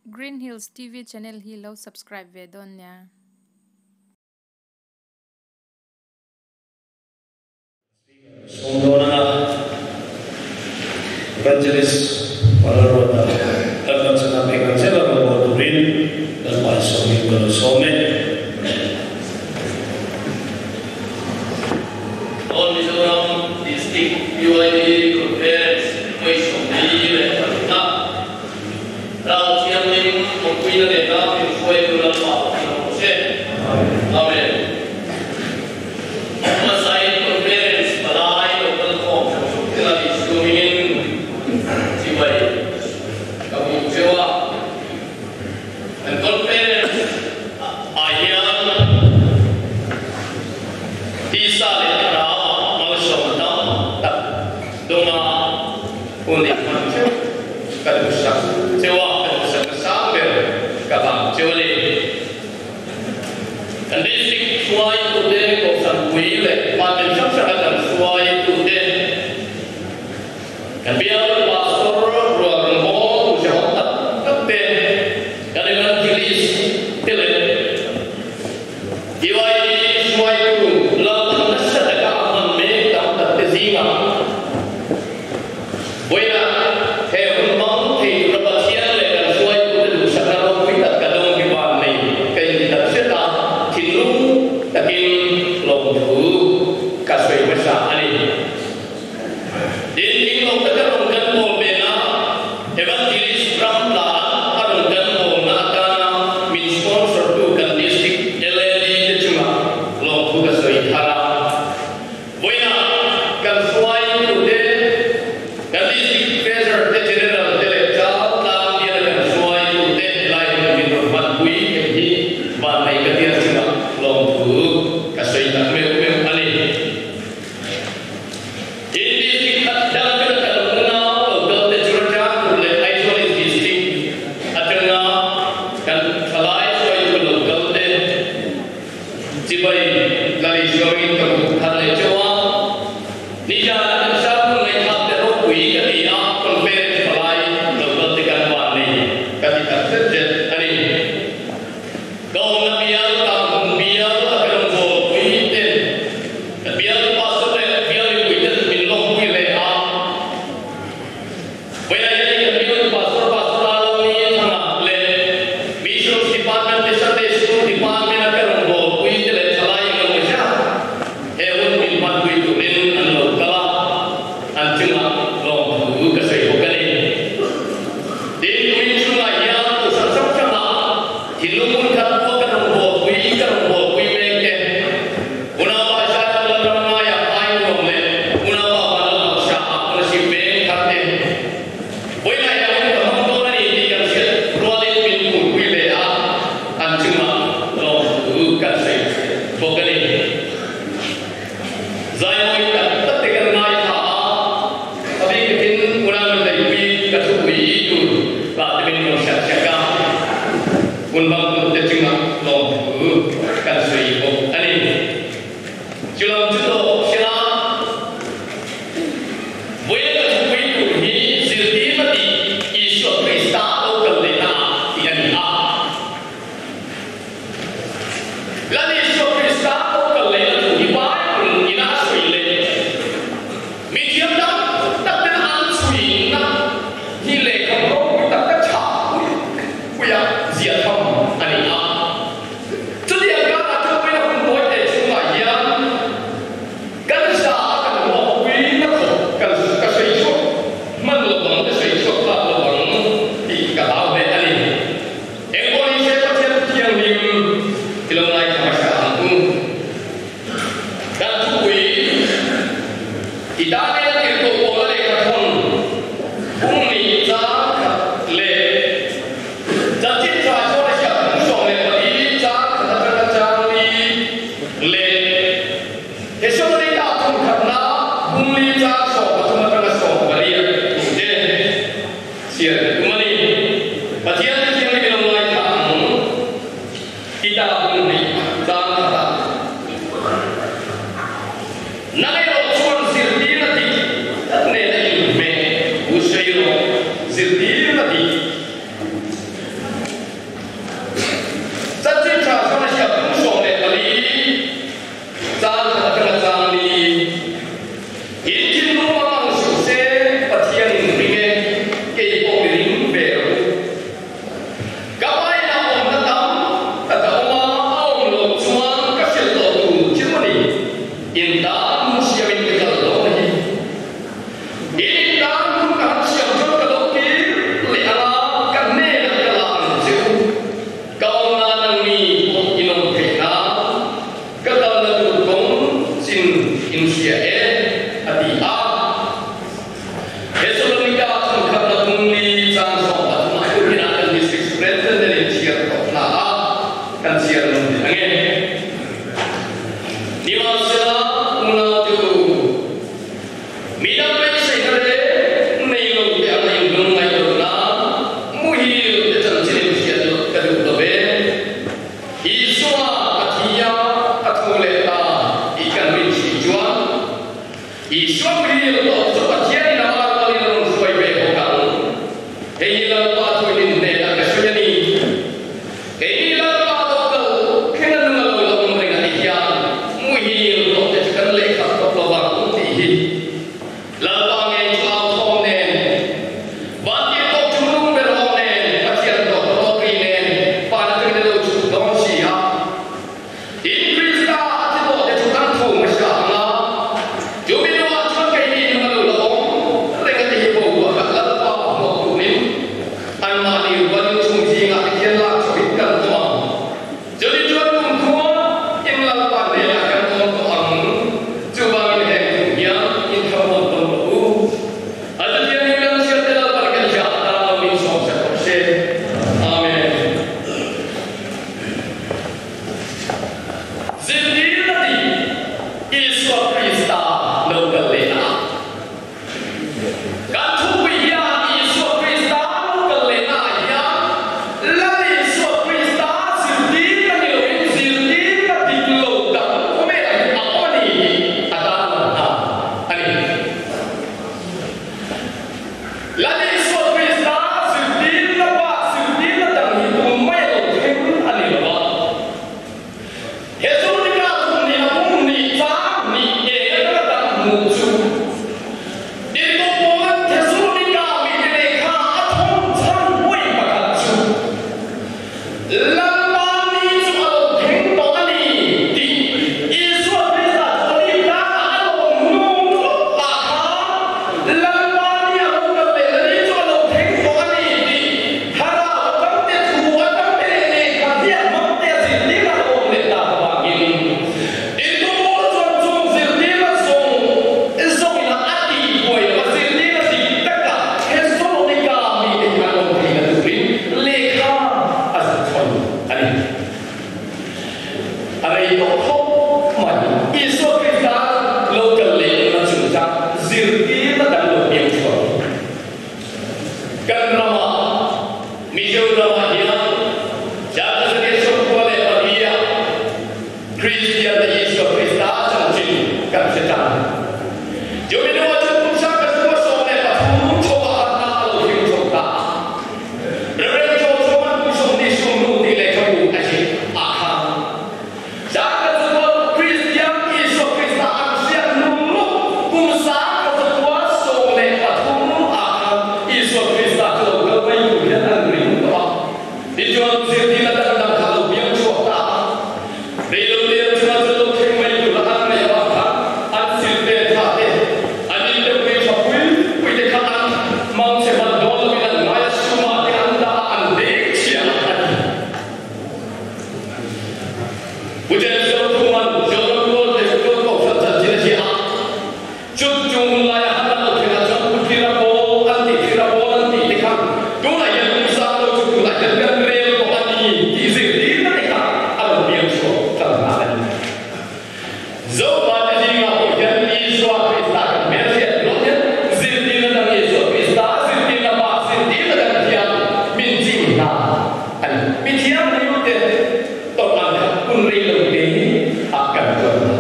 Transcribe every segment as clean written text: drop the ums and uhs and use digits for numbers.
Green Hills TV channel hi lo subscribe ve dawn nia. Sawm dawn anga Evangelist Vanlalruata Lalpan chana pek ang zela rawn bawl turin Lalpa i sawmin ka lo sawm e. All Mizoram District UID Conference 24na Ral Thianghlim awmpuina nena min hruaitu Lalpa Pathian awm se. Amen. Hmasain Conference palai lo kal khawm hrang hrang te la inchhungin chibai ka hmuh cheu a. Kan Conference ah hian tisa leh thlarau malsawm tam tak dawnga hun i hman theuh ka duhsak cheu a, ka duhsakna sang ber ka vang cheu a ni. Kan district hruaitute, kohhran pui leh department hrang hranga kan hruaitute, kan bial pastor rual rawngbawltu hrehawm tak tak te, kan evangelist te leh UID hruaitu Lalpan nasa taka a hman mek tam tak te zingah Vawiinah he hun hmang thei tura Pathian leh kan hruaitute duhsakna ropui tak ka dawng hi van nei ka inti tak hret a, thinlung takin lawmthu ka sawi hmasa a ni. Tin, thing lo taka rawn kan bawl vena Evangelist ram tlan a rawn kan bawlna atana min sponsor tu kan District LAD te chungah lawmthu ka sawi thar a. Vawiinah kan hruaitute, kan District Treasurer te, General te leh Chau tlang biala kan hruaitute helai hun min rawn hmanpui thei hi vannei ka tia chungah lawmthu ka sawi tak meuh meuh a ni. Tin, District khat dang kan kan unau lo kal te Churachandpur leh Aizawl in District atanga kan thalai hruaitu lo kal te, Chibai Lalihruangin ka hmuh thar leh teuh a, nizan a kan sermon ngaihthlak te ropui ka ti a, conference palai lo kal te kan van nei ka ti tak zet zet a ni. Ka awmna bial ka hmun bial a ka rawn bawlpui ten ka bial pastor leh bial mipui ten min lawmpui hle a, Vawiinah hian kan bial pastor Pastor Lalawmi Thanga leh Missions Department te Sunday School Department a ka rawn bawlpui te leh thalai engemaw zat he hun min hmanpui turin an lo kal a, an chungah lawmthu ka sawi bawk a ni. Tin, tuin chungah hian kohhran hrang hrangah thinlung hmun khat pawh ka rawn bawlpui ka rawn bawlpui mek te. Unaupa Isaiah Lalram ngaia ai nuam leh unaupa Vanlalhausa ah ka nasib veng thar te. Vawiinah hian hun ka hmang dawn a ni tih kan hriat rualin min phurpui leh a, an chungah lawmthu kan sawi bawk a ni. Zaimawi tak tak te kan ngaithla a, a bik takin unau Nunneipui ka thupui tur lah te min rawn hriat sak a. Hmun bang tur te chungah lawmthu kan sawi bawk a ni. Chu lam chu tawh hria vawiin ka thupui tur hi zirtir a tih Isua Krista lo kal lehna ah tih a ni a. Lal Isua Krista lo kal lehna thu hi Bible ina a sawi leh mi thiam tam tak ten an chhuina hi lehkha ropui tak tak chhah pui Puia ziah tham a ni a. Chutiang karah chuan puina hun tawi te chhungah hian kan za a kan ruahpui na khawp kan ka sawi chhuak hman lo ang, ka sawi chhuak tlak lo ang tih ka hlau hle a ni. Engpawh ni se Pathian Thianghlim i lo ngaithla hmasa ang u. Kan thupui i Daniel tirhkoh Paula lehkha thawn bung nih chang khat leh chanchin tha chuan a hriat bung 14 chang khat atanga chang li leh Thesalonika thum khatna bung li chang 13 atanga 18 te chhiar ka tum a ni. Pathian Thianghlim i lo ngaithla ang. Tita bung hnih chang khatah Nang erawh chuan zirtirna dik tak nena inhmeh u sawi rawh, zirtirna dik. ramah Mizoramah hian 1992 ah Kristian te Isua Krista chanchin kan hre tan. Chumi hnuah chuan kum 1913 chho ah khan a lo hlim chho ta a. Rev. John Chuan kum 20 sum nu tih lehkhabu a ziah ah khan 1900 Kristian Isua Krista an hriat hnu kum 1913 ah khan Isua Krista chu lo kal mai tur hian an ring tawh a. Tichuan zirtirna dangdang kha a lo piang chhuak ta a. Reilote chunga chu lo thleng mai tur a an ngaih avang khan an silhte tha te, an inpeuh ei tha pui pui te kha an mang chhe hman dawn lovin an ngai a, sumah te an dah a, an deng chhia a ti. Pu James Zothuman Zoram Rual te Chuan Kohhran chanchin a ziah a. Chut chung hun laia han an lo thlengah chuan Pu Thira pawl an tih Thira pawl an tih te kha tunah hian kum sang lo chu tunah hian kan rel tawh a ni tih zirtirna te kha a rawn piang chhuak tan nghal a ni. Zopa te zingah pawh hian Isua Krista kan hmelhriat rual hian zirtirna dang Isua Krista zirtirna bak zirtirna dang hian min chim hna a ni. Mi thianghlim te tawrh ang kha hun rei lo te ah kan tuar hna.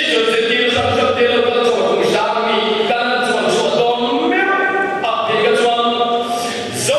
Israel zirtir hrang hrang te lo kal chhuah tum hrang mi kan chuan chhuah dawn meuh a phei ka chuan Zo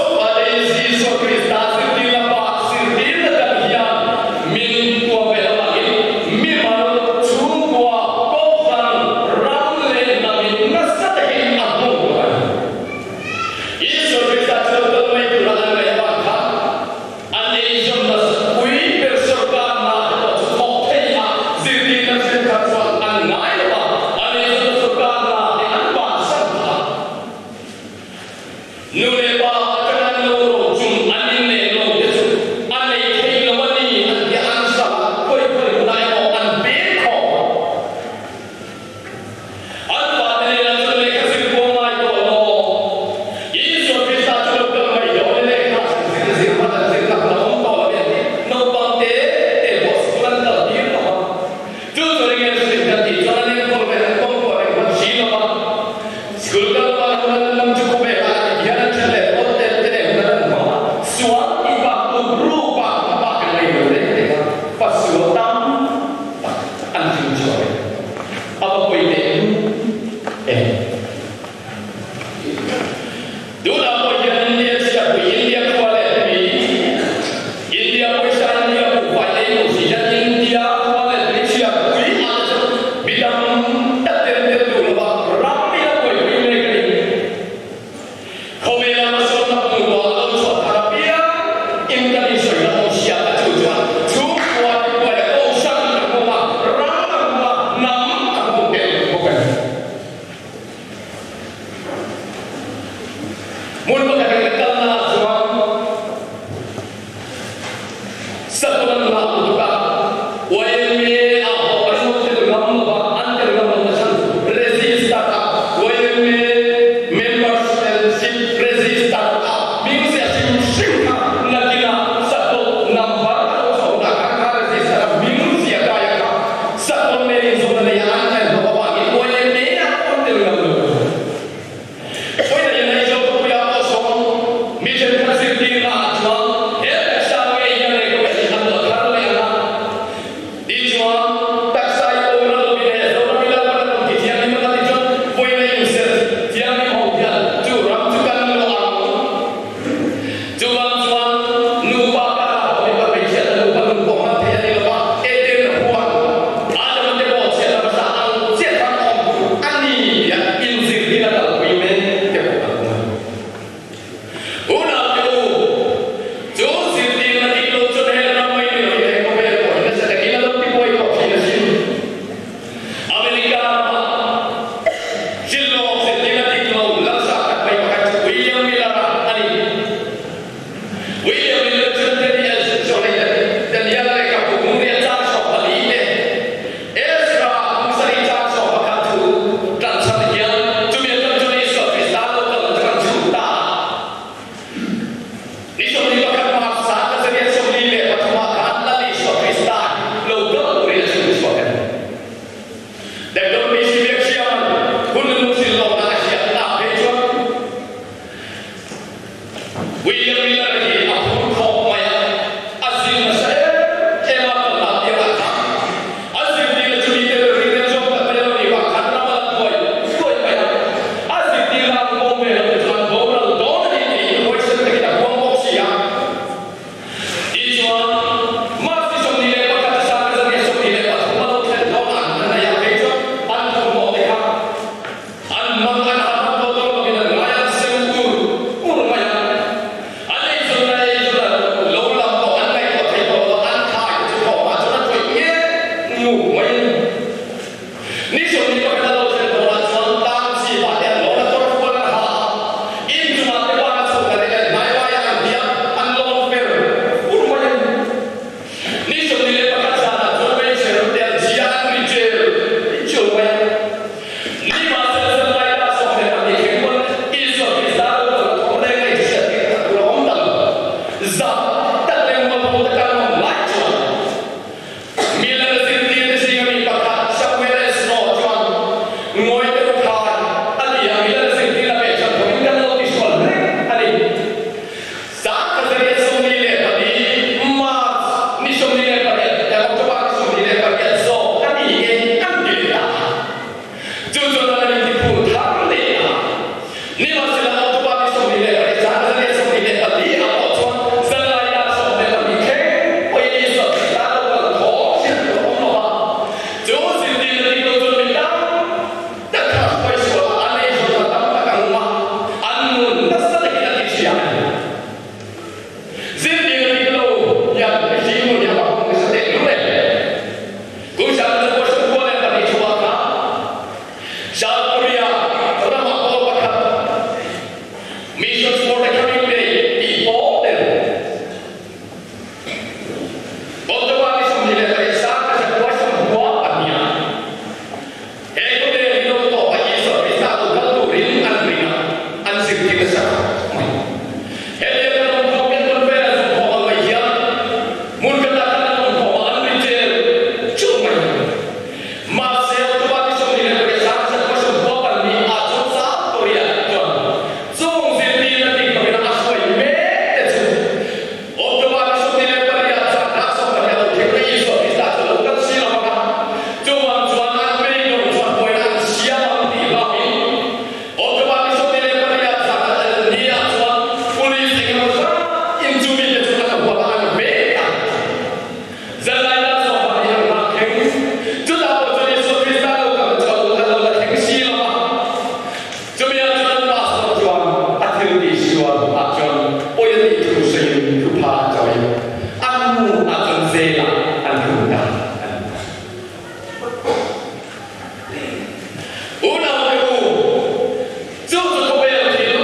William Miller hi a phur khawp mai a, a zir nasa em em a, tawlhna piangah khan a zirtirna chu mite ber ring reng zawk tak mai a lo nih vang khan ram a la tuai tuai mai a, a zirtirna an pawm ve loh te chuan boral dawn a ni tiin huaisen takin a huang bawk si a. Tichuan, March ni 21 a sangha 23 a lo thlen dawn an han nei a, kei chuan an thawmhnaw te kha An mang an han hman tawh dawn lovin an ngai an sem ur ur mai a. An eizawn a eizawn a lo lam pawh an ngaihtuah thei tawh lo, an thai te chu thawhmah chuan a thawih nge ngu mai a ni. Ni 21 a lo thlen dawnah chuan tlang chhipah te an lawn a, kawr fual an ha a, in chungah te bana chho ta leh an hnai laiah an hniam an lawn fer fur mai a ni. Ni 21 zanah chuan meichher te an chhia an ri chel chel mai a. Ni mahse zan lai ta 12 thleng pawn Isua Krista lo kal thawm reng reng hriat tir tak tur a awm ta lo. Zah tak leh mualpho taka an awm lai chuan Miller zirtirte zinga mi pakhat Samuel Snow chuan ngawi deuh khan a ti a, Miller zirtirna pehchhan pawhin kan lo tisual reng a ni. 1924 March ni 28 eh October ni 28 zawk a ni e an ti leh ta a. Chu chuan a la inti phur thar leh a. Nimahsela October ni 28 1924 ah pawh chuan zanlai dar 12 thleng pawhin Isua Krista lo kal thawm hriat tur a awm lo va. Chu zirtirna dik lo chuan mi tam tak kha hruai sual a, an eizawnna tam tak a ngum a, an nun nasa takin a tihria a ni. Zirtirna dik lo hian mihring nun hi a va hawng nasa teh lul em? Kum 1992 chhuah kha South Korea rama pawl pakhat Missions for the Coming Day tih pawl tel October ni 28 1992 He khawvel hi lo tawp a Isua Krista lo kal turin an ring a, an zirtir nasa khawp mai. Hetiang kan awm khawm hian hmun velah zuk khawm ang mai hian hmun ka tak kan awm khawm a, an ri tel chauh mai. Mahse, October ni 28 1992 ah chuan South Korea chuan chung zirtirna dik lovin a hruai mek te chu October ni 28 zan dar 12 a lo thleng a, Isua Krista chu a lo kal si lo vang a, chuvang chuan an beidawng chuan buaina an siam ang tih hlauhin October ni 28 zan a tel ni ah chuan police engemaw zat in chu mite chu an huat a, an vek a. Zanlai dar 12 an nghak thleng. Chutah pawh chuan Isua Krista lo kal chu a lo la thleng si lo va. Chumi ah chuan pastor chuan a thil tih sual ah chuan pawi a tih thu sawiin thupha a chawi. A nu ah chuan zel ah an hlum ta a ni. Unau te u, chu chu khawvel thil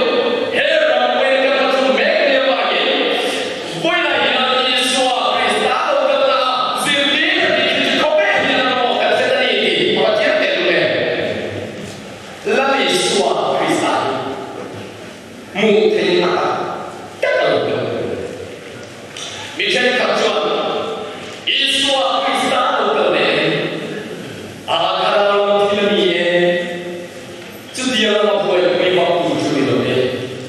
he ram pawhin kan la chhun mek nia vangin vawiinah hian Isua Krista lo kal na a zirtir a tih khi chu khawvel hian a mamawh tak zet a ni tih a va chiang teh lul em? Lal Isua Krista hi hmuh theih a tak tak a lo kal. Mi thenkhat chuan Isua Krista lo kal leh hi a thlarau lam thil a ni e, chutiang lama buaipui vak tur chu ni lo e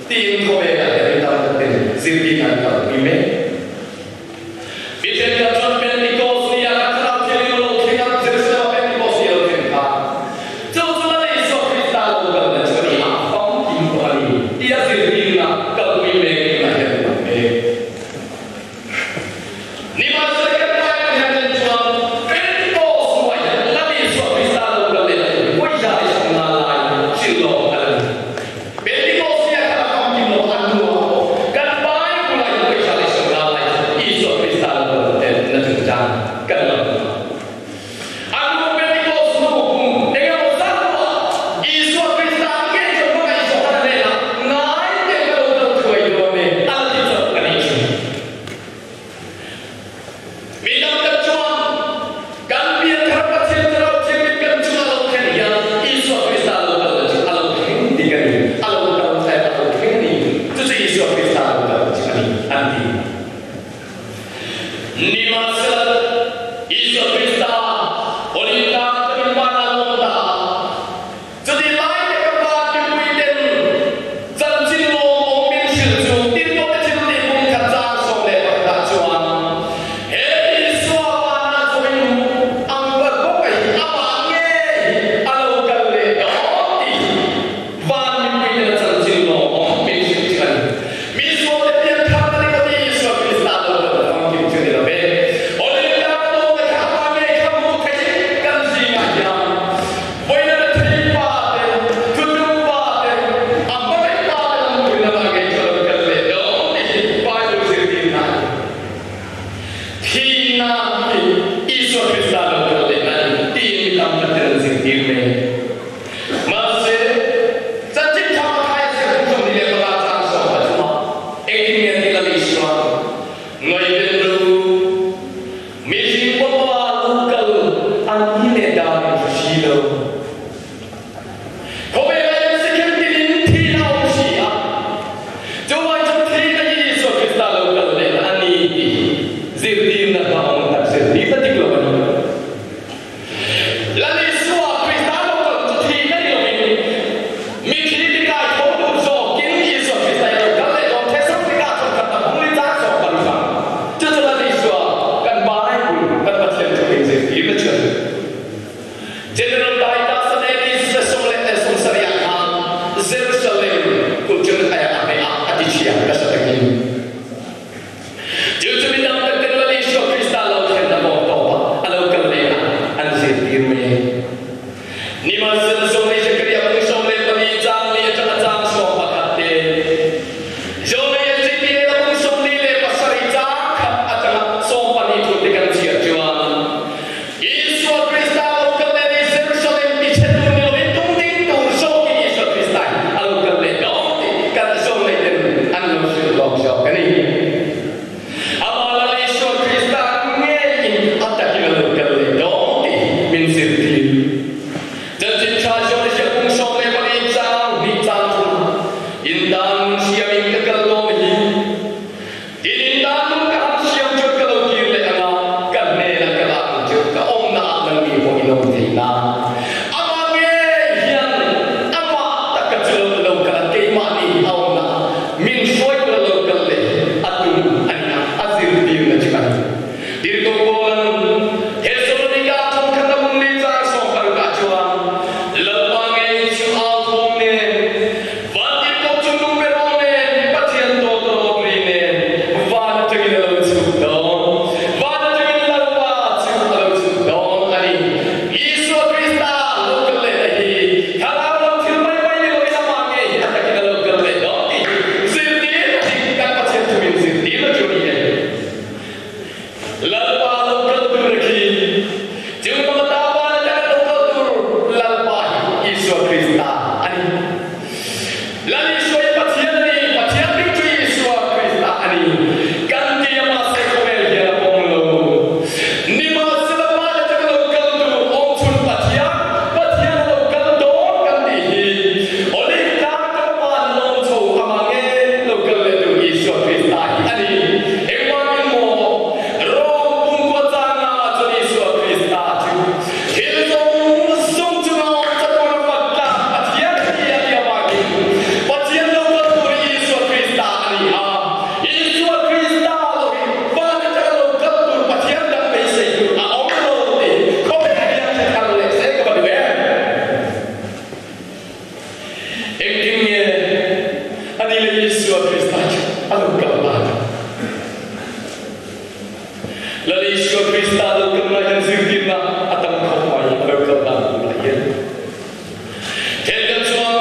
tiin khawvelah hian mi tam tak ten zirtir an kalpui mek. Mi thenkhat chuan Pentecost ni ah kan thlarau thianghlim a lo thleng a, Jerusalem ah Pentecost ni a lo thleng kha. Chu chu Lal Isua Krista lo kalna chu a ni a, famkim tawh a ni tih a zirtirna kalpui mek tunah hian kan hmu mek. Nimahsela kan Bible hian kan chuan Pentecost hnuai hian Lal Isua Krista lo kal leh tur hi pawisa leh sawmna lai hrilh lawk a la ni. Pentecost nia khan a famkim lo a hnu ah pawh kan Bible ah hian pawisa leh sawmna lai chu Isua Krista lo kal tel na chungchang kan lo hmu a. A hnu Pentecost hnu kum engemaw zat pawh Isua Krista ngei chuan hmangaih Johana hnenah ngai teh ka lo kal thuai dawn e a la ti chauh a nih chu. Mi dang kan chuan kan pianthar Pathian Thlarau Thianghlim kan chungah lo thlen hian Isua Krista lo kalna chu a lo thleng dik a ni, a lo kal thleng a lo thleng a ni, chu chu Isua Krista lo kalna chu a ni an ti. Nimahsela, Isua Krista Olive tlang atangin vanah a lawm ta a, Chutih lai te ka pa mipuiten chanchin lawmawm min hrilh chu ti tawh. ni tih hi zirtirna hma awm tak zirtirna dik lo a ni. Lal Isua Krista lo kal chu thihna ni loin mithi tikai tho tur zawkin Isua Krista hi a lo kal leh dawn. Thesalonika chuan kan ta hung li chang zawk kan hlang. Chu chu Lal Isua kan Bible kan Pathian thu inzirtirna chu a ni. General Titus a nen Israel 17 ah khan Jerusalem kulh chu a hneh a, a ti thiam nasa takin. Chu chu mi tam tak ten Lal Isua Krista lo thlen a bawk tawp a, a lo kal leh a, an zirtir mai a ni. Nimahsela Zawlnei Zekaria bung 14 chang li atanga chang 11 te, Zawlnei Ezekiela bung 47 chang khat atanga 12 thu te kan chhiar chuan, Isua Krista lo kal leh ni Jerusalem ti chhe tur ni loin tung ding tur zawkin Isua Krista hi a lo kal leh dawn tih kan zawlnei ten an lo hrilh lawk zawk a ni. Amah Lal Isua Krista ngeiin a takin a lo kal leh dawn tih hi min zirtir. Chanchin Tha John Ziakung 14 chang hnih chang thum In tan nun siamin ka kal dawn hi. Tin in tan nun ka han siam chuan ka lo kir leh ang a, ka hnenah ka lak ang chu, ka awmna ah nangni pawh in awm thei na. Amah ngei hian amah taka chu lo lo kal a, keimahni a awmna ah min hruai tur a lo kal leh hi a tum a ni a, a zirtirna chu a ni. Tirhkoh Paula'n Thesalonika thawmkhat a bung ni chang 16 ah chuan, Lalpa ngei chu au thawm nen, Vantirhkoh chu nu ber aw nen, Pathian dawt rawt ri nen, van atangin a lo chhuk dawn. Van atangin Lalpa chu a lo chhuk dawn a ni. Isua Krista lo kal leh na hi thlarau lam thil mai mai ni loin amah ngei hi a takin a lo kal leh dawn tih hi zirtir dik kan Pathian thumin zirtirna chu a ni e. Lalpa lo kal tur a khi. Chung lamata van atanga lo kal tur Lalpa hi Isua Krista a ni. Lal Isua hi Pathian a ni, Pathian bik chu Isua Krista a ni. Kan ti a mahse khawvel hian a pawm lo. Nimahsela van atanga lo kal tur awmchhun Pathian, Pathian a lo kal dawn kan tih hi Olive tlang atanga van lawm chho amah nge lo kal leh tur Isua Krista hi a ni. Engvangin maw Rom pumkua changa chuan Isua Krista chu thil zawng zawng chunga awm chatuan a fat tlak Pathian hi a nih avangin Pathian lo kal tur hi Isua Krista a ni a. Isua Krista lo hi van atanga lo kal tur Pathian dang beisei tur a awm lo tih khawvel hian hre thar leh se ka va duh em? Engtin nge a ni leh Isua Krista chu a lo kal dan? Lal Isua Krista lo kal lai hian zirtirna a tam khawp mai a lo kal dan turah hian. Thenkhat chuan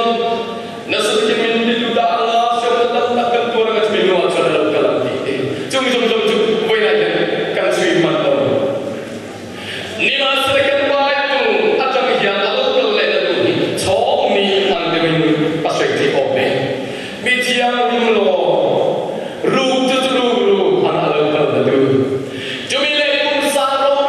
nasa takin min ti duh dah anga hriatna tam tak kan tuar anga chumi hnuah chuan a lo kal ang tih te chung zawng zawng chu vawiinah hian kan chhui hman lo. Nimahsela kan Bible atang hian a lo kal lehna tur hi chhawng ni ang deuhin a sawi theih awm e. Mi thianghlim law, ruk chu chu ruk ruk ang a lo kalna tur. Chumi leh kum sang ro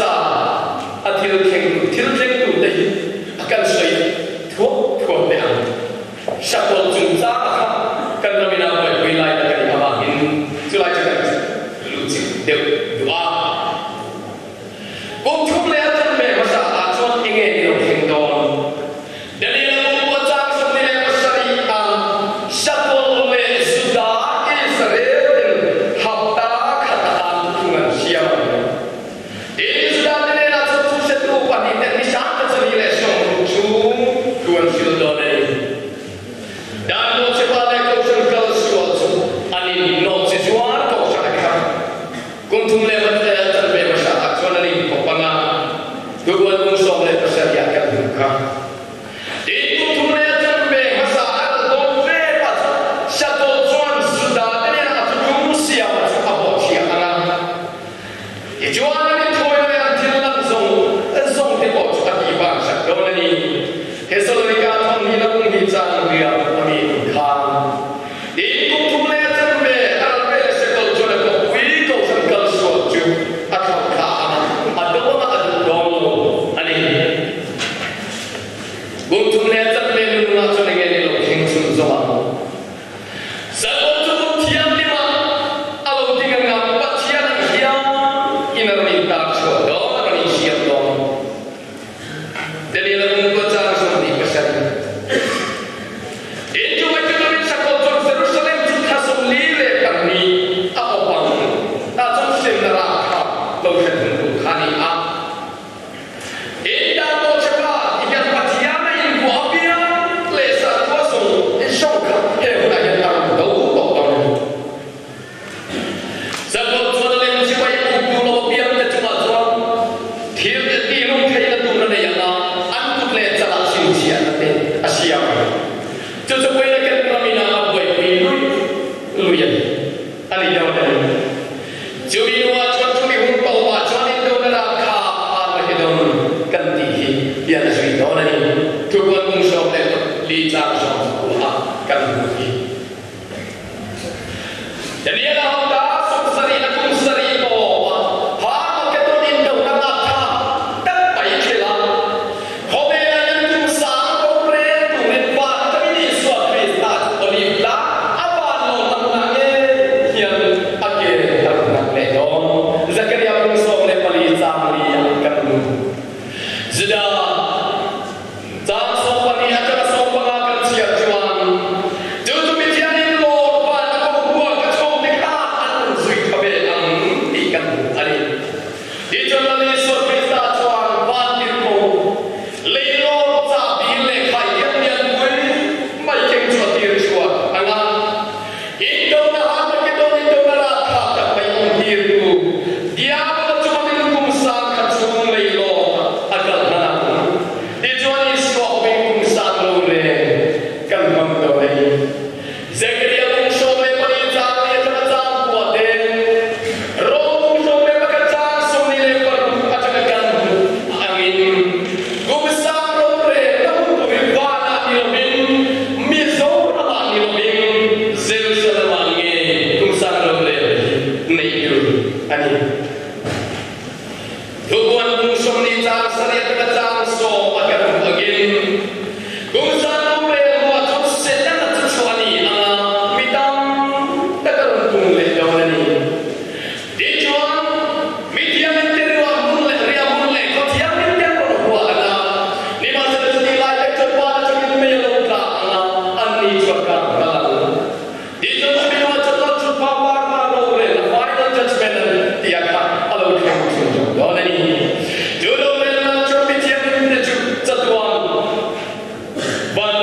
Hmasa a thil thleng thil thleng tur te hi a kan sawi thuak thuak teh ang. Sakawlh chungchang a kha kan ram in a buaipui lai tak a nih avangin chulai chu kan luh chilh deuh duh a. Kum thum leh a chanve hmasa ah chuan enge ni lo thleng dawn? Daniel kum kua chang 27 ah Sakawlh leh Juda Israel ten hapta khat atan thuthlung an siam ang. Tin, Juda te hnenah chuan thuhretu pahnihten ni 160 chhung thu an hrilh dawn a ni. Dan nawhchipa leh kohhran kal sual chu an innawhchi zuar kohhran a kha. Kum thum leh chanve hmasa ah chuan an inkawp ang a, tubuan kum 17 ah kan hmuh kha. Tin, kum thum leh chanve hmasa a ral dawn ve pa chu Shuttle chuan Juda te hnenah a thutlung siam chu a bawhchhiah ang a. Tichuan an inthawi leh an thil lan zawng zawng te pawh chu a tih vang sak dawn a ni. Thesalonika thawmhnih la kum hnih chang riak a mi tum khan tin kum thum leh a chanve a ral ve leh sekawlh chuan a kawppui kohhran kal sual chu a thlauh thla ang a, a do anga a duh dawn lo a ni. Kum thum leh a chanve nunah chuan enge ni lo thleng chhun zawng ang. Sakawlh chu kum thianghlim ah a lo ding anga Pathian ang hian in a rawn intar chhuah dawn, a rawn insiam dawn. Daniel a kum kua chang 27. Tin, chu mai chu turin sakawlh chuan Jerusalem chu thla 42 a awp ang. Tah chuan hremna rapthlak lo hre thung tur kha a ni a. Tin, dan pawh chepa ti hian Pathian a invuah apiang leh sakhua zawng zawng kha he hunah hian a rawn do tawh dawn a ni. Sakawlh chuan a lem chibai uk duh lo apiang te chungah chuan thil te ti lung theihna tur a nei ang a, an kut leh chalah chhinchhiahna te a siam ang. Chu chu puina ken ramin ah a buaipui lui lui a ni. A ni dawn a ni. Chumi hnuah chuan chumi hun tawpah chuan indona ram kha Armageddon kan tih hi hian a zui dawn a ni. Thupuan kung 14 chang 9 ah kan hmuh hi. Daniel a hauta 70 na kum sarih tawpah Armageddon indona ngakthak tak mai thil a, khawvelah hian kum sang rorel turin van atangin Isua Krista chu Olive tlang a van lawmna hmunah ngei hian a ke a rawn ngak leh dawn. Zakaria kum 14 chang li ah kan hmu. Juda Chang 12 atanga 15 kan chhiar chuan, Chu chu Pathianin Lord van a ko hua ka chhawm te kha an rawn zui tha ve ang tih kan hmu a ni. Tichuan Lal Isua Krista chuan van tirhko, lei Lord chahbi leh khaihian lianpui mai keng chu a tir chhuak ang a. Indona Armageddon indona rapthlak tak mai awm tirtu Diabola chuanin kum 1000 chhung lei lawng a kal hman ang. Tichuan Isua awmin kum sang lo reng kan hmang dawn a ni. Zekaria kum 14 chang leh atanga chang kua te, Rom kum 11 chang 26 atanga kan hmuh angin kum sang lo reng na hmun turin vanah ni lovin Mizoramah ni lovin Jerusalem-ah ngei kum sang lo reng hi neih tur a ni. Thubuan kum 20 chang 7 atanga chang 10 a kan hmuh angin kum sang lo reng ruah chu Setana chu chhuah a ni ang a, mi tam tak a rawn pung leh dawn a ni. Tichuan, mi thiangin te ruah hmun leh riah hmun leh khaw thiangin te an rawn huah ang a, nimahsela chutih lai tak chuan van atangin mei a lo tla ang a, anni chu a kang nghal ang. Tichuan, chumi hnuah chuan Lal Thutphah par hma rorelna, final judgment, an tih a kha a lo thleng thung thung dawn a ni. Chu rorelna chuan mi thiangin te chu chatuan van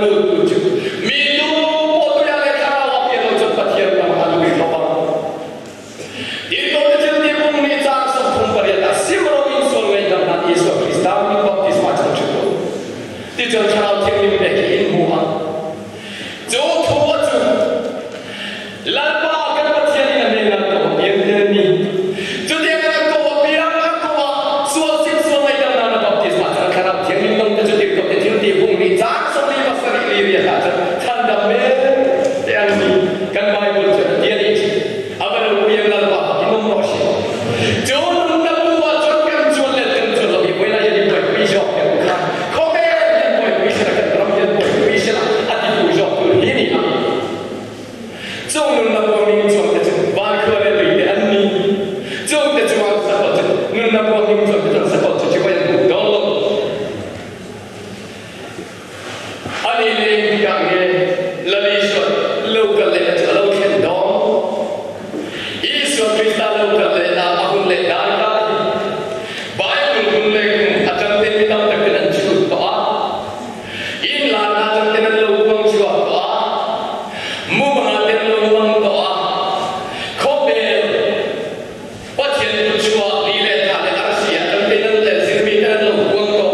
lut tur chu mi tu pawh tuia leh thlarau a pian lo chuan Pathian ram a lut lo vang. Tin Tawte thil tih bung nih chang 38 ah sim ro in sual ngaihdam nan Isua Krista min baptisma chang ṭhin lo tichuan Thlarau Thianghlim pek hi in hmu ang. Chu thu a chu Lalpa kan Pathian in a hnenah ka awm piang te a ni. Chutiang in a ko a piang a ko a sual sim sual ngaihdam nan a baptisma chang Thlarau Thianghlim dawng te chu tirhkoh te thil tih bung nih chang 47 li riat ah cun chhandam men te an ni. Kan Bible cu a ti a nih. A va ropui em Lalpa fak in um rawh sih. Cu nunnak bu ah cun kan cuan le kan cuan lo i voi lai i buaipui zawk deuh kha khawvel hian buaipui sila kan ram hian buaipui sila a ti tu zawk tur hi ni a. Cung nunnak ruangin chuak te cu van khua le tui te an ni. Cung te cungah sakawt cu nunnak ruangin chuak te cun sakawt cu ci voi an hmuh dawn lo. Ani le hika nge Lalisua lo kal le cu a lo thlen dawng. Isua Krista lo kal le na a hun le dar ka hi Bible hun le kum a cang te mi tam tak in an chut to a. In la na cang te nan lo buang chuak to a. Mu ha te lo lang to a. Khawbel Pathian cu chuah ni le thla le arsi ah kan pe nan le zirmi te nan lo buang ko.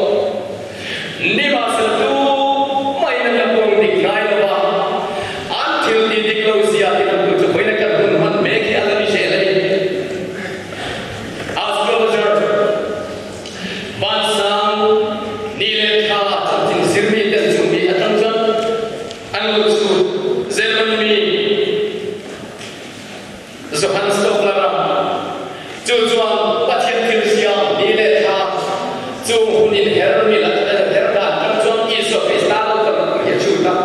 Nihmahsela tu mai nan la buang dik ngai lo ah an thil ti dik lo zia ti nan tu cu voi na kan hun hman me khi ala ni she lai. Astrologer vansang ni le thla chanchin zirmi ten chungmi a tang cun an lu cu German mi Johann Stofler cu chuan Pathian thil siang ni le thla cu hun in hermi la her dan kan chuan Isua Krista lo kan hi a chu tak.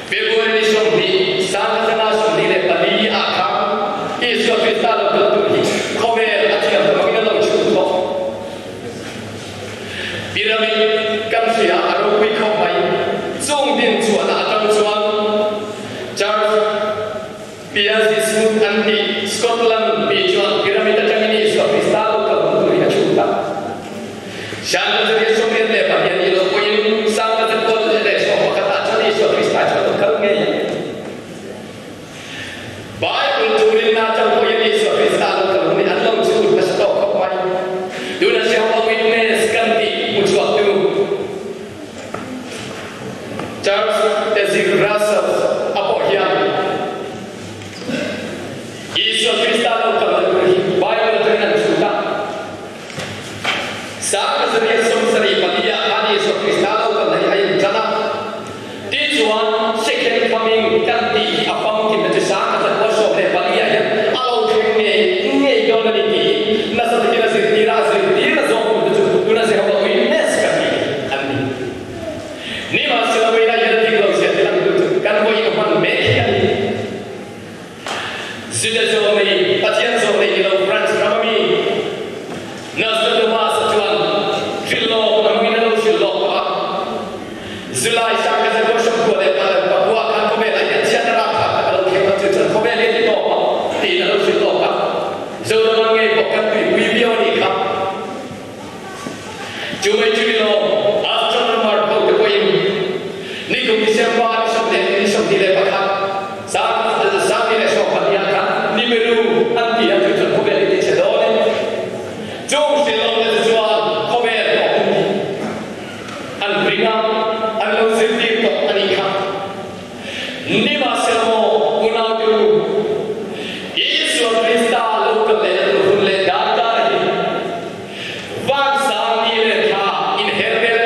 February ni 20 sang 24 ah khan Isua Krista lo kan tu hi khawvel a thiam bangin lo chu to. Pyramid kan hria a ropui khop mai chung din chuan a tang chuan Charles Pia Jesuh an ti Scotland mi chuan pyramid atangin Isua Krista lo kal hun tur hi a chhut a. Shan zariat 88 ni lo pawhin sang 21 ah chuan Isua Krista chu a lo kal ngei a. Bible turin na chang pawhin Isua Krista lo kal hun hi an lo chhut nasa tawk khawp mai. Tuna Jehovah Witness kan tih hmuchhuak tu Charles Taze Russell a pawh hian Isua Krista lo kal na tur hi Bible atangin an chhut a. 1874 ah khan Isua Krista lo kal na hi a in ṭan a. Tichuan second coming kan tih hi a famkim na chu 1914 ah hian a lo thleng ngei ngei dawn a ni tih hi nasa takin a zirtir a, a zirtir a zawk tu te chu tuna Jehovah Witness kan tih hi an ni. Nimahsela vawiin ah hian a dik lo zia ti lang tu chu kan vawiin hman mek hi a ni. Juda zawlnei, Pathian zawlnei ni lo France ram a mi Nostradamus chuan hrilhlawk hmangin a lo hrilhlawk tawh a. July 1969 khan khawvel ah hian chhiat a rapthlak tak a lo thleng a, chu chuan khawvel hi a ti tawp ang tiin a lo hrilhlawk a. Zoram ngei pawh kan tuipui viau a nih kha. Chu mai chu ni lo, astronomer ho te pawhin nikum December ni 21 2014 ah khan Nibiru an ti a, chu chuan khawvel hi ti chhe dawn in chung hrilh awm te chuan khawvel tawh hun hi an ring a, an lo zirtir tawh a nih kha. Nimahsela maw, unaute u, Isua Krista lo kal leh na tur hun leh darkar hi Vansang ni leh thla inher vel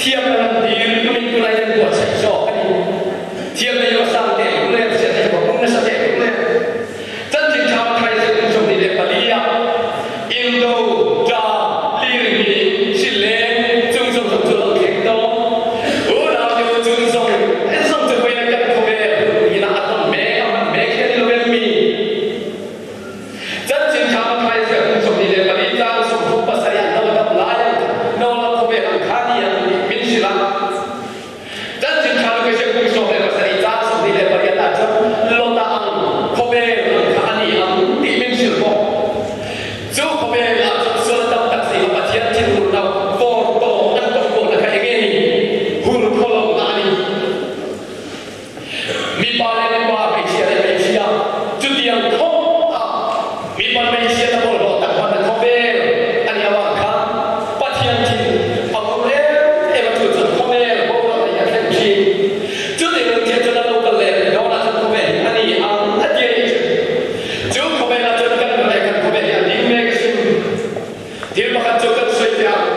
Thiamna lan tir tumin tunah hian buatsaih zawk a ni. Thiamna hi awlsam teh lul em, hriatna hi a pung nasa teh lul em. Chanchin tha Mathai zirhmun 24 ah Indo, Ṭa, Lirngin, Hrileng, chung zawng zawng chu lo thleng tawh. Unau te u chung zawng zawng chu vawiin a kan khawvel hun ina a tawn mek a hman mek hian i lo em mi? Chanchin tha Mathai zirhmun 24 tlang 37 ah no dam lai ang kha, no la khawvel ang kha ni ang min hrilh a. Chanchin tha luka zirhmun 17 tlang 28 ah chuan Lota ang khawvel ang kha a ni ang tih min hrilh bawk. Chu khawvel ah chuan sual tam tak zing a Pathian thinurna vawr tawk an tawng pawhna kha enge ni? Hur khawlohna a ni. Mipa leh mipa, hmeichhia leh hmeichhia, chutiang khawp a mipa hmeichhia na bawlhhlawh tak hman a khawvel a nih avang khan Pathian thin a ur em em a, chu chuan khawvel boral hi a thleng thin. Chutiang ang chiah chuan a lo kal leh dawnah chuan khawvel hi a ni ang a ti a nih chu. Chu khawvelah chuan kan ram leh kan khawvel hi a ding mek asin. Thil pakhat chu kan sawi teh ang,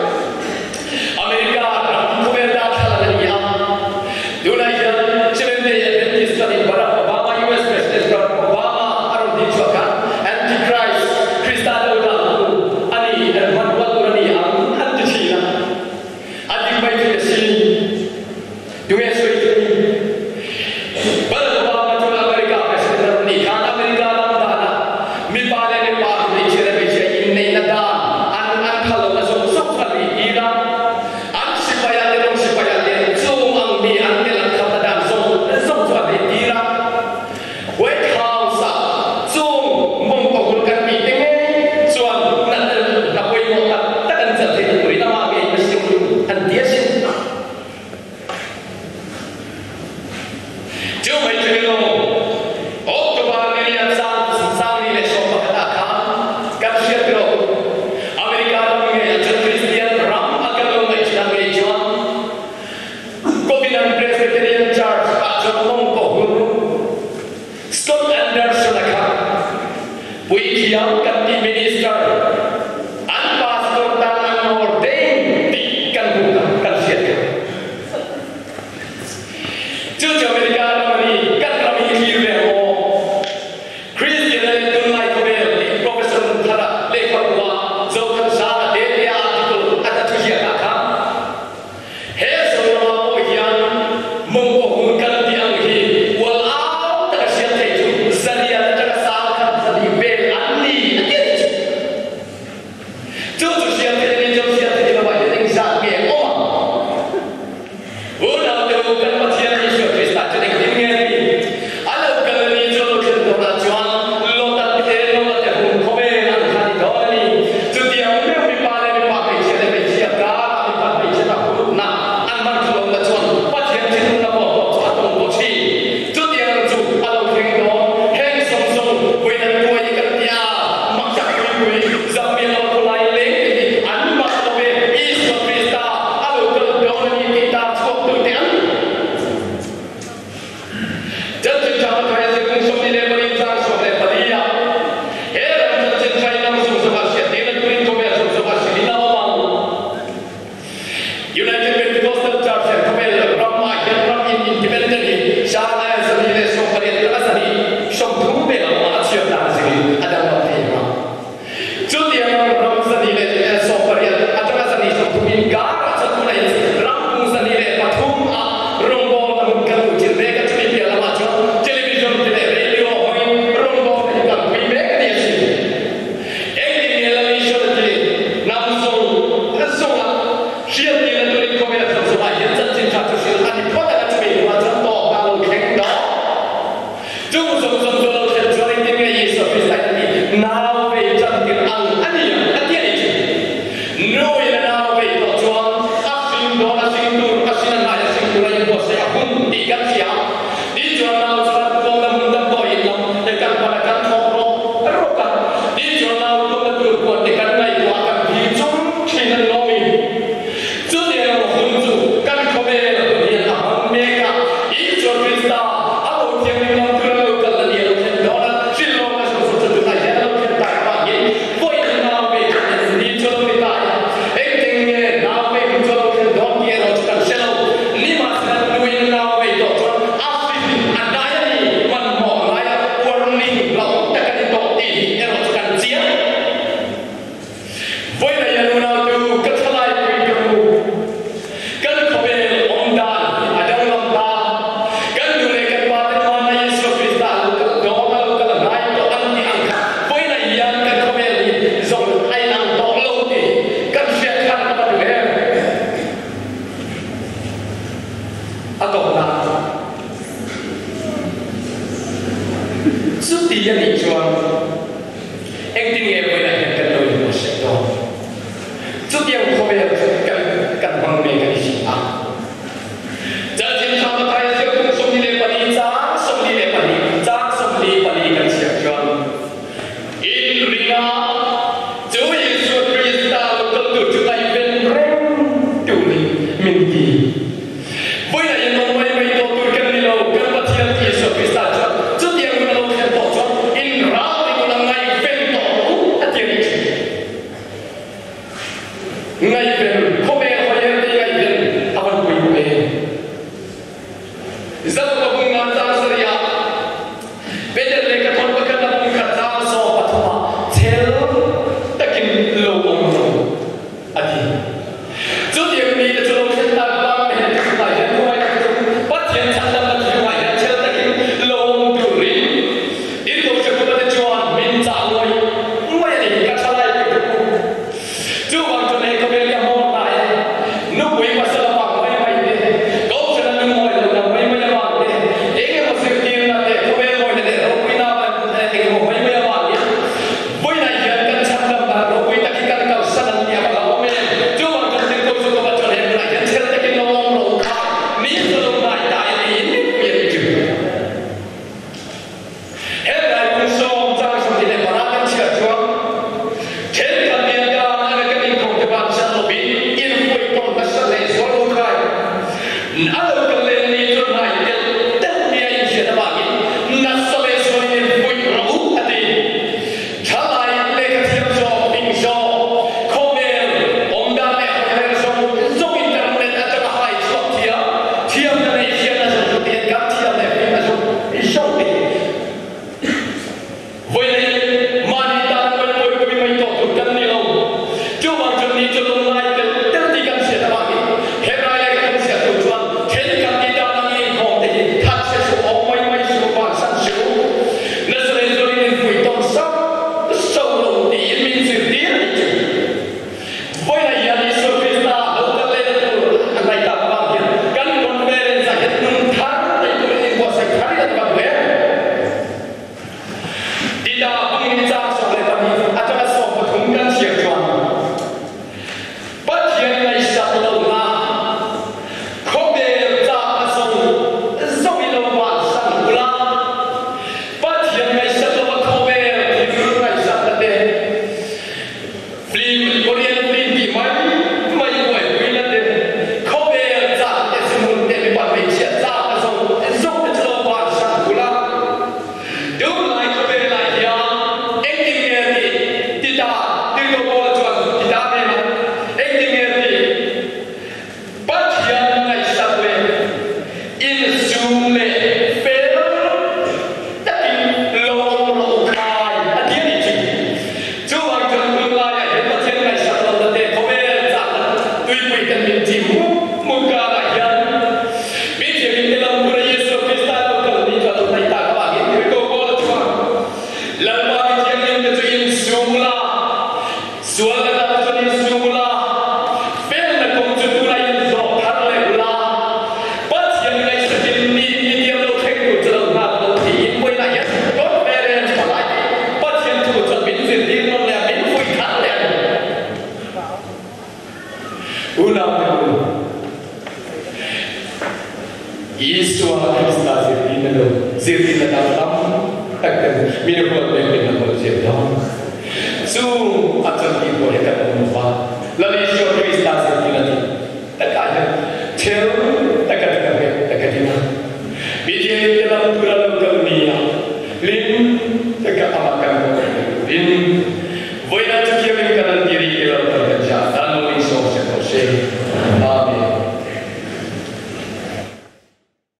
America ram khawvel darthlalang a ni a. Tunah hian Seventh-day Adventist chuanin Barack Obama, US President Barack Obama a rawn ding chhuak khan Antichrist, Krista lo dah tu a ni, an hman rual tur a ni ang an ti thin a. A dik mai thei asin. Tunge sawi chu ni? Barack Obama chuan America President a rawn nih khan America ram dana mipa leh mipa, hmeichhia leh hmeichhia inneihna dan an an phal lohna zawng zawng chu a lui tir a. An sipai ah te rawng sipai ah te chung ang mi an tel an khalna dan zawng zawng chu a lui tir a. White House ah chung mawngkaw hul kan tih te ngei chuan natna hna pawimawh tak tak an chelh theihna turin amah ngei mihring an ti asin. Chu mai chu ilo, October ni lian 2011 ah khan kan hriat rawh u. America ram ngei ah chuan Kristian ram a kan lo ngaihthla ngei chuan Covenant Presbyterian Church ah chuan mawngkaw hur Scott Anderson a kha puithiam kan tih minister an pastor tan an ordain tih kan hmuh kha kan hriat kha. Cu cu America ram a ni, kan ram hi thlir ve maw? Christian le tunlai khawvel tih Professor Thara lehkhabu ah Zothansanga te tia article a ta thuziak ah khan He Zoram ah pawh hian mawngkaw hmun kan tih ang hi ual au taka hriat theih chu zalian atanga sang khat zali vel an ni a ti a ni chu. Chu chu hriat theih a ni chuan hriat theih lovah hian engzat nge awm ang? Unau te u, kan Pathian Isua Krista chuan engtin nge a ti? A lo kal a ni chu a lo thlen dawnah chuan Lota te Lota te hun khawvel an kha ni dawn a ni. Chutiang meuh mipa leh mipa, hmeichhia leh hmeichhia karah mipa hmeichhia ta hurutna an man kha lohna chuan Pathian thinlungna pawh tawh chu a tawng tawh thin. Chutiang ang chu a lo thleng dawn. Heng zawng zawng puiin an tuai i kan tia, mak tak pui pui, Zahmian lo khawlai leng te hi an mak lo ve. Isua Krista a lo kal dawn a ni tih tar chhuak tu te an ni. Chanchin tha Mathai a zirkung 24 chang 14 ah he ram chanchin tha in ram zawng zawng ah hriattir an turin khawvel zawng zawng ah hrilh in a awm ang. United Pentecostal Church hian khawvel ram ah hian ram in independent hi 128 tak a 130 vel a awm a, a chhiar dan a zir in a danglam thei ang a. Chutiang ram 118 atanga 130 inkar ah chuan tunah hian ram pung 103 ah rawngbawlna hun kan duh thil mek a, chumi piah lamah chuan television te leh radio hmangin rawngbawlna hi kan pui mek a ni a sin. Engtin nge Lal Isua ti hnam zawng zawnga hriattirna turin khawvel zawng zawngah hian chanchin tha chu hrilh a ni phawt ang a, chumi hnuah chuan tawpna a lo thleng dawn. Chung zawng zawng chu a lo thlen chuan engtin nge Isua Krista in a tih? Nau vei chan tir ang a ni ang a ti a ni chu. Nu in a nau vei tawh chuan a hring dawn a hring tur a hrin a hnai a hring tur a inbuatsaih a hun tih kan hria. Tin chuan nau chuan tuamna hmun damdawi in lam te kan pan a kan thawk rawk rawk a. Tin chuan nau tuamna tur huan te kan ngaihtuah a kan thlir chung thin a ni lawm i. Chutiang erawh hun chu kan khawvel hun hian a hmang mek a, Isua Krista a lo thianghlim lam tur a lo kal a ni a lo thlen dawn a, hrilhlawkna zawng zawng chu tunah hian a lo thlen tak avangin vawiin nau vei khan an ni chu a lo ni ta a, engtin nge nau vei hun chu a lo thlen dawn tih erawh chu kan Ngaihven, khawvel hawi her te ngaihven a van pawimawh em? Zalpa bung nga cang sarih ah Peter lehkha thawn pakhat a bung khat cang 13 ah chel takin lo um rawh u a ti. Cutiang mi te cu lo thlen tak bang men ah hian khuai tak cu Pathian chhandamnak chungah hian chel takin lo um turin in Kawhhran te chuan min cah nguai nguai a ni ka thalai pe tuk u. Chuvang chuan hei khawvel hi a hmawr ta e. Nupui pasal a vang mai mai te, Kohhran a lungawi lohna mai mai a vang te, eng emaw zirtirna te, khawvel mawina leh ropuina eng emaw mai mai a vang hian vawiinah hian kan chhandamna ropui tak hi kan kalsan an nia ka awm e. Chuvang chuan thil ko chu ka va chuan he hmunah hian chhel takin lo awm rawh u kha, mi ka lo ngai ta e tiin mipui an ti. Helai hmun sawm chang 24 kan chhiar chuan thenkhat lian dan anga kan inkhawm te vang chan lovin infuihpawm nasa leh zual lo khai a lo kal leh ni chuan hnai telh telh nia inhriat avangin nasa leh zualin infuih rawh u a ti. Thalai lehkha thiam zawk, hming zawk, khawvel awmdan leh hawiher zawng zawng internet atanga hai chhuak thiam, thiamna nei thiamna zawng zawng te hian kan thiam leh hming a zawng zawng te hi vawiin mahni tan pawi pawipui mai tawh tur kan ni lo. Chuvang chuan ni chu lunglai tel tel tih kan hriat avangin he rai leh kan chhiat tur chuan thenkhat ti tan angin inkhawm te hi that hre suh, awm mai mai suh, vansan suh. Nazareth chuan in inpui tawn sauh sauh lo tiin min zirtir a nih chu. Vawiinah hian Isua Krista lo kal lehna tur a ngaih tak avang hian kan conference ah hian nun thar nei turin inbuatsaih thar ila ka duh em? Tita bungin chang 12 atanga 13 kan chhiar chuan Pathian ngaihsak lohna khawvel chakna zawng zawng i lo vansan ula, Pathian ngaihsak lova khawvel thil ngaihsakna te, film, Korean film tih mai mai buaipuina te, khawvel chak te hmun te mipa hmeichhia chakna zawng zawng te chu lo vansan ula. Tunlai khawvelah hian engtin nge a tih? Tita, Tirhkoh Paula chuan Tita hnenah engtin nge a tih? Pathian ngaihsak leh insum leh fel takin lo awm rawh u khai a ti a nih chu. Chuvang chuan tunlaiah hian Pathian ngaihsak lohna te khawvel chakna tuipui kan min ti mup mup karah hian mi thiangin te lam huna Isua Krista lo kal ni chu a lo hnaih tak avangin Tirhkoh Paula chuan Lalpa mi thianghlim te chu insum la, sual ka tan chuan insum ula, felna kawng chu tunah inzawh thar leh ula, Pathian ngaihsakin mi mi tiang lo thleng tur chu lo nghak lo tiin vawiinah hian conference palai Pathian thu chuan min zirtir nawn leh a, min fuih thar leh a ni. Unaute u, Isua Krista zirtirna lo zirtirna dang tam tak ten min ruat leh min la hawl zel dawn. Chu a chawlhni pawh hi kan awm lova, Lal Isua Krista zirtirna dik takah hian thil taka taka nghet taka ding a, Mithianghlim te lam tura lo kal nia hlim taka amah kan hmuh theihna turin Vawiinah chutiangin kan an ti rih ti lo kan kan hria, dan lo in sawm sek rawh se.